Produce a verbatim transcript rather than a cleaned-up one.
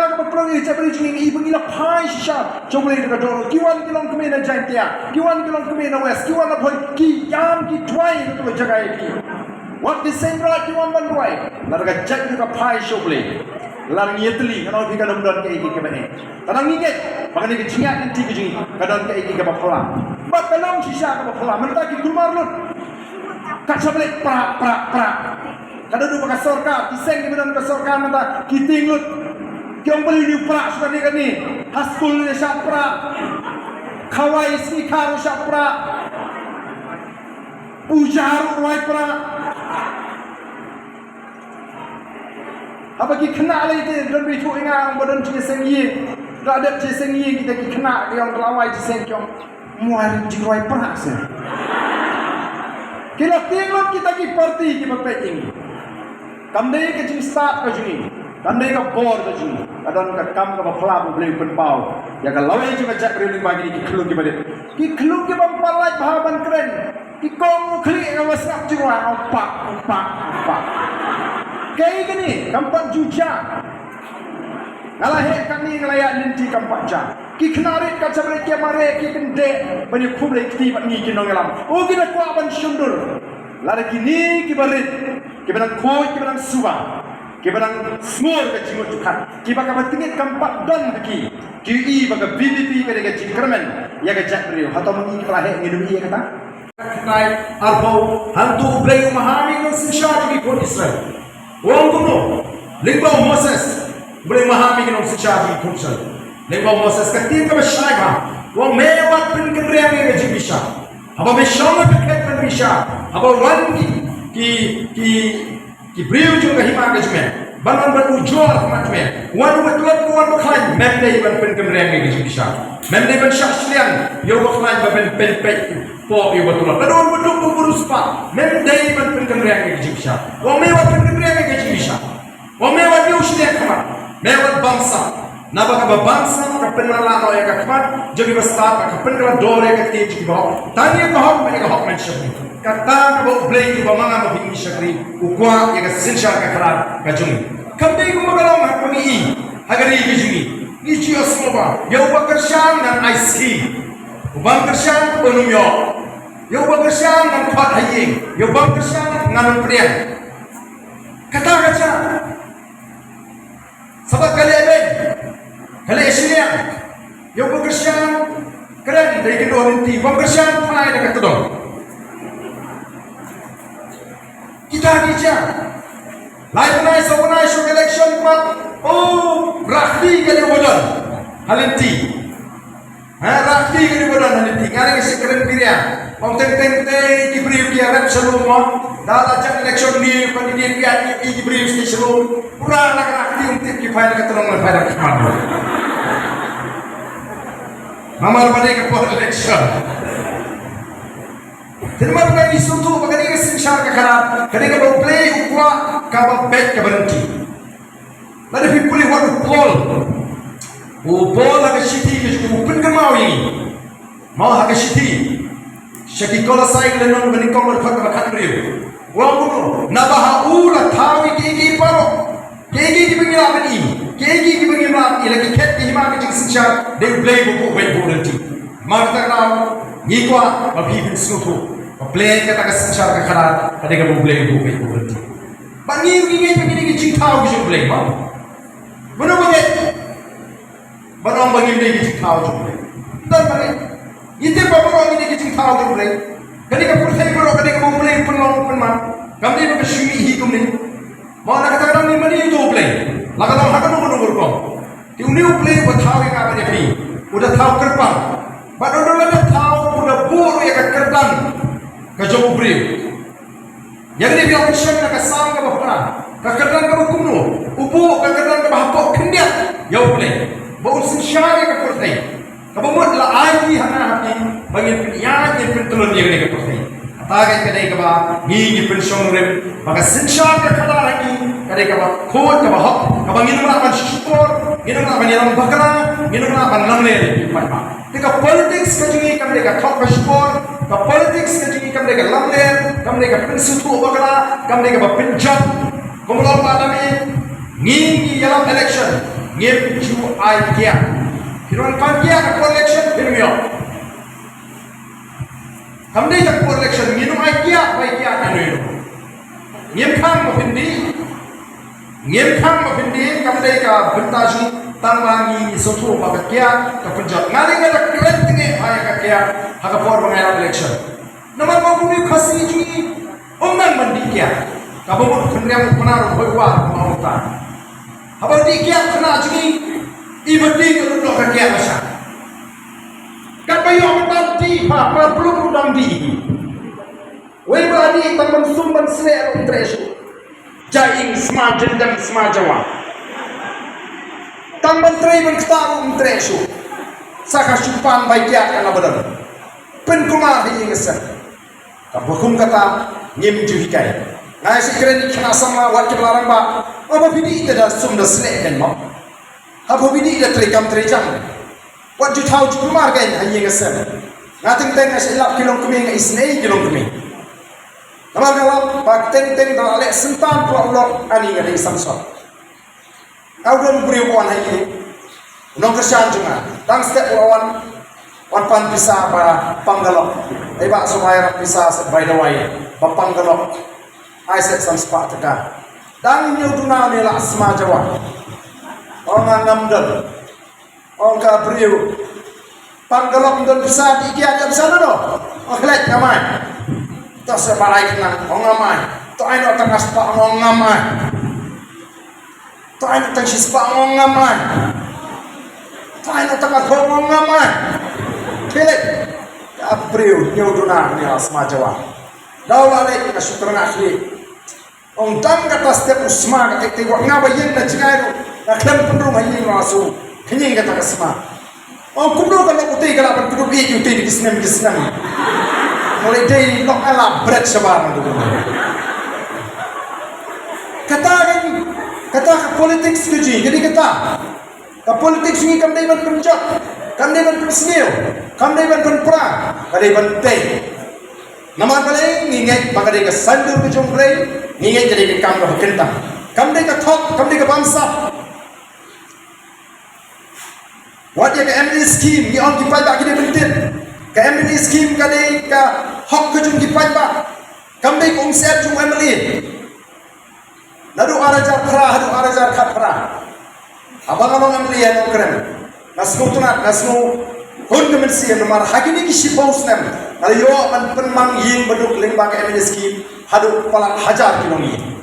Ka ba pynlong ïa ka jaitbynriew jong ngi, ba ngi la phai shisha sha U Blei da ka dohnud. Ki wan ki longkmie na Jaintia, ki wan ki longkmie na West, ki wan na Bhoi, ki ïam ki duwai na ka jaka ïa ki. Wat ki seng bra ki wan ban duwai. Lada ka jaitbynriew ka phai sha U Blei, lada ngi ïatylli, nga ong ïa phi, kan ym don kaei kaei kaba eh. Tang ngi ngeit ba kane ka jingïaid lynti ka jong ngi ka don kaei kaei kaba phylla. Bad ka long shisha kaba phylla. Mynta ki kulmar lut. Ka sha Blei pra pra pra. Ka don ba ka sorkar, ki seng kiba don ka sorkar mynta ki tieng lut. Ki ong balei ym pra shuh kane kane. Ha skul ym shah pra. Khawai sngi khaw ym shah pra. U jar u rwai pra. Haba ki khynnah lei te don ba ithuh ïa nga, ba don jingïaseng ïing. Da dep jingïaseng ïing kita ki khynnah ki ong, da la wai jingïaseng ki ong, mwa ri jingrwai pra se. Ki la tieng lut kita ki party kiba peit ïa ngi. Kam dei ka jingstad ka jong ngi, kam dei ka bor ka jong ngi. Ka don ka kam kaba phylla ba U Blei u pynpaw ïa ka lawei jong ka jaitbynriew lyngba kine ki khyllung kiba rit, ki khyllung kiba ym pat lait bha ban kren. Ki kong u khlieh nga ba sngap jingrwai, ong pak, ong pak, ong pak. Kaei kane, kam pat ju jia. Nga la heh katne, nga la ïaid lynti, kam pat jia. Ki khynnah rit ka sha Blei ki mareh, ki kyndit ban ïakhublei kti bad ngi ki nongïalam. O, ki da kwah ban shon dur. Lada kine kiba rit, kiba dang khuid, kiba dang suba, kiba dang sngur ka jingmut jingpyrkhat, kiba kaba tyngeh kam pat don ha ki, ki ïohi ba ka V P P ka dei ka jingkyrmen ïa ka jaitbynriew. Hato ma ngi kiba la heh ngin ïohi ïa kata? Kynthei arphew, hangto U Blei u maham ïa ki nongsynshar jong ki khun Israel. U ong kumno? Lyngba u Moses, U Blei u maham ïa ki nongsynshar jong ki khun Israel. Lyngba u Moses, ka ktien kaba shai bha. U ong, me wat pynkynriang ïa ka jingbishar. Haba me shong ha ka khet ban bishar, haba wan ki, ki, ki, ki briew jong ka hima ka jong me ban wan ban ujor ha khmat jong me, wan uba tlot, wan uba khlaiñ, mem dei ban pynkynriang ïa ka jingbishar. Mem dei ban shah shiliang ïa uba khlaiñ, ban pyn, pynpeit pop ïa uba tlot. Lada wan uba duk, uba riewspah, mem dei ban pynkynriang ïa ka jingbishar. U ong me wat pynkynriang ïa ka jingbishar. U ong me wat ïoh shiliang khmat, me wat bamsap. Naba kaba bamsap ka pynlait noh ïa ka khmat jong kiba stad, ka pynkylla dor ïa ka ktien jong kiba hok. Tang ïa ka hok, ïa ka hok mynshuwa. Kata kaba U Blei uba ma nga ma phi ngi shakri u kwah ïa ka synshar ka khadar ka jong ngi. Kam dei kumba ka long ha ka, ngi i ha ka ri ka jong ngi. Ngi ju ïohsngew ba ïa uba kyrshan ngan ai skhie, uba ym kyrshan un ym ïoh. Ïa uba kyrshan ngan khot ha ïing, ïa uba ym kyrshan ngan ym pdiang. Kata ka jia. Sabab ka leh beiñ, ka leh shiliang. Ïa uba kyrshan kren da ki kyndon lynti, uba ym kyrshan phai da ka tdong. Kita ki jia. Lai bnai saw bnai shuh election pat, oh, rah kti ka dei uba don ha lynti. Ha, rah kti ka dei uba don ha lynti. Nga dei ka shu kren phi ria. Ong teng teng te ki briew ki ïarap sha lum mo. Da la jam election ni, pat ki dei ki ïa ki, ki briew sha lum. Pura la ka rah kti, um tip ki phai da ka tdong, la phai da ka khmat. Namar ba dei ka por election. Te namar ba ngi sngewthuh ba ka dei ka synshar ka khadar, ka dei kaba U Blei u kwah kaba beit kaba ryntih. Lada phi pule wat u Paul. U Paul ha ka shithi ka jong u pynkynmaw ïa ngi. Mo ha ka shithi sha ki Kolosai ka lynnong kaba nyngkong, ka dkhot kaba khathynriew. U ong kumno? Naba ha u la thaw ïa kiei kiei baroh. Kiei kiei kiba ngi lah ban i, kiei kiei kiba ngim lah ban i, la ki khet ki hima ki jingsynshar, dei U Blei uba buh beit buh ryntih. Namar kata ka daw ngi kwah ba phi phin sngewthuh ba pynlong kata ka synshar ka khadar ka dei kaba U Blei uba buh beit buh ryntih. Ba ngi ruh ngi ngeit ba ngi dei ki jingthaw ki jong U Blei, mo. Mano ba ngeit ba ong ba ngim dei ki jingthaw jong U Blei? Don ba ngeit? Ngi tip ba baroh ngi dei ki jingthaw jong U Blei. Ka dei ka pyrthei baroh ka dei kaba U Blei u pynlong u pynman. Kam dei ba ka shu mih hi kumne. Mo, na kata ka daw ngi mane ïa uto U Blei, la ka long ha kano kano ka rukom. Te une U Blei uba thaw ïa nga bad ïa phi u da thaw kyrpang. Bad u da, la da thaw, u da buh ruh ïa ka kyrdan ka jong u briew. Ïa kane phi ïoh pynshai na ka Salm kaba phra, ka kyrdan kaba kumno? U buh ka kyrdan kaba hapoh khyndiat ïa U Blei ba un synshar ïa ka pyrthei. Kaba mut la ai hi ha nga ha phi ba ngin pynïaid, ngin pyntlun ïa kane ka pyrthei. Kata ka dei kaba ngi, ngi pynshong rim ba ka synshar ka khadar ha ngi ka dei kaba khuid, kaba hok, kaba ngin ym lah ban shukor, ngin ym lah ban ïalam bakla, ngin ym lah ban lamler ïa ki paidbah. Te ka politics ka jong ngi kam dei ka thok ka shukor, ka politics ka jong ngi kam dei ka lamler, kam dei ka pynsngewthuh bakla, kam dei kaba pynjot. Kumba long ba da ngi, ngi ïalam election. Ngim ju ai kiad. Phin wan pan kiad ha por election phin ym ïoh. Kam dei tang por election, ngin ym ai kiad, bai kiad na nui. Ngim khang ba phin dih. Ngim khang ba phin dih, kam dei ka bynta jong tang ba ngi sngewthuh ba ka kiad ka pynjot. Nga dei nga da kren tynge ha ka kiad ha ka por ba ngi ïalap election. Namar ba u Khasi jong ngi um nang ban dih kiad. Kaba mut khynriam u Pnar u Hoi War u ma uta. Haba dih kiad khynnah jong ngi, i ba dih ka lut noh ka kiad ka shah. Katba ïoh mynta dih pha, pha plung u dang dih. Wei ba dih tang ban sum ban sleh ruh ym treh shuh. Jaing sma jyndem sma jawa. Tang ban trei ban ktah ruh ym treh shuh. Sa ka shu pan bai kiad ka na ba don. Pynkulmar ha ïing ha sem. Kaba kum kata ngim ju hikai. Nga ïa shu kren ïa ki khynnah samla wat ki ba la rangbah. Haba phi dih te da sum da sleh kan mo. Haba phi dih da trei kam trei jam. Wat ju thaw ju kulmar kan ha ïing ha sem. Nga teng teng nga shu lap ki longkmie, nga isynei ki longkmie. Namar nga lap ba teng teng da leh syntan pla u lok ani nga dei samson. Nga u don u briew ba wan ha ïing. U nongkyrshan jong nga. Dang step u la wan. Wan pan pisa ba pang ka lok. Ai ba shu bai rap pisa set bai dawai. Ba pang ka lok. Ai set san spah tyngka. Dang ñiew duna ne la sma jawa. Ong nga ngam don. Ong ka briew. Pang ka lok ym don pisa, dih kiad ïa pisa na no. Ong khlek nga mai. To sa barai khnang, ong nga mai. To ai noh tang ka spah, ong nga mai. To ai noh tang shi spah, ong nga mai. To ai noh tang ka khong, ong nga mai. Khlek. Ka briew ñiew duna ne la sma jawa. Daw la leh ka shu kyrngah khlieh. Ong dang kata step u sma ka tek tek, wat nga ba ïeng na jngai ruh, nga khlem pynrung ha ïing ruh nga sngew kñing kata ka sma. Ong kumno ka lok utei ka lah ban kdup ïeit utei ki snem ki snem. Nga leh dei lok nga lah bret shabar na dum. Kata kan, kata ka politics ka jong ngi, ka dei kata. Ka politics jong ngi kam dei ban pynjot, kam dei ban pynsniew, kam dei ban pynpra, ka dei ban tei. Namar balei? Ngi ngeit ba ka dei ka saiñdur ka jong U Blei, ngi ngeit ka dei ka kam kaba kyntang. Kam dei ka thok, kam dei ka bamsap. Wat ïa ka M L A scheme, ngi ong ki paidbah ki dei ban tip. Ka M L A scheme ka dei ka hok ka jong ki paidbah. Kam dei ka umsyep jong u M L A. Naduh ar hajar phra haduh ar hajar khatphra. Haba nga long M L A ha Nongkrem, nga sngewtynnat, nga sngewhun ka mynsiem namar ha kine ki shiphew snem nga la ïoh ban pynmang ïing baduk lyngba ka M L A scheme haduh palat hajar ki longïing.